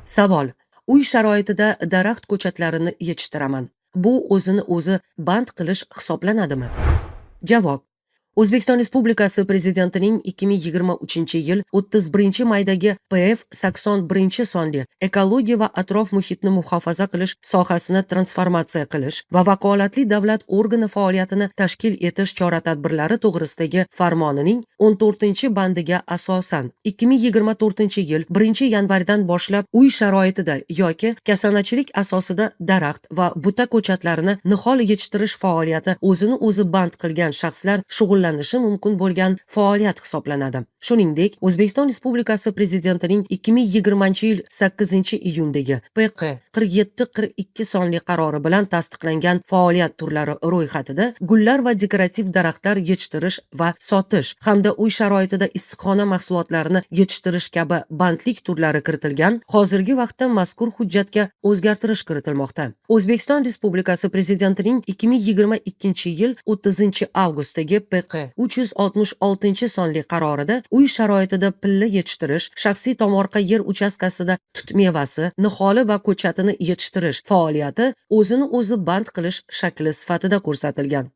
Savol: Uy sharoitida daraxt ko'chatlarini yetishtiraman. Bu o'zini o'zi band qilish hisoblanadimi? Javob: O'zbekiston Respublikasi Prezidentining 2023-yil 31-maydagi PF 81-sonli Ekologiya va atrof muhitni muhofaza qilish sohasini transformatsiya qilish va vakolatli davlat organi faoliyatini tashkil etish chora-tadbirlari to'g'risidagi farmonining 14-bandiga asosan 2024-yil 1-yanvardan boshlab uy sharoitida yoki kasanachilik asosida daraxt va buta ko'chatlarini nihol yetishtirish faoliyati o'zini o'zi band qilgan shaxslar shug'ullanishi mumkin bo'lgan faoliyat hisoblanadi. Shuningdek, O'zbekiston Respublikasi Prezidentining 2020-yil 8-iyundagi PQ 4742 sonli qarori bilan tasdiqlangan faoliyat turlari ro'yxatida gullar va dekorativ daraxtlar yetishtirish va sotish hamda uy sharoitida issiqxona mahsulotlarini yetishtirish kabi bandlik turlari kiritilgan. Hozirgi vaqtda mazkur hujjatga o'zgartirish kiritilmoqda. O'zbekiston Respublikasi Prezidentining 2022-yil 30-avgustdagi PQ 366-sonli qarorida uy sharoitida pilla yetishtirish, shaxsiy tomorqa yer uchastkasida tut mevasi, niholi va ko'chatini yetishtirish faoliyati o'zini o'zi band qilish shakli sifatida ko'rsatilgan.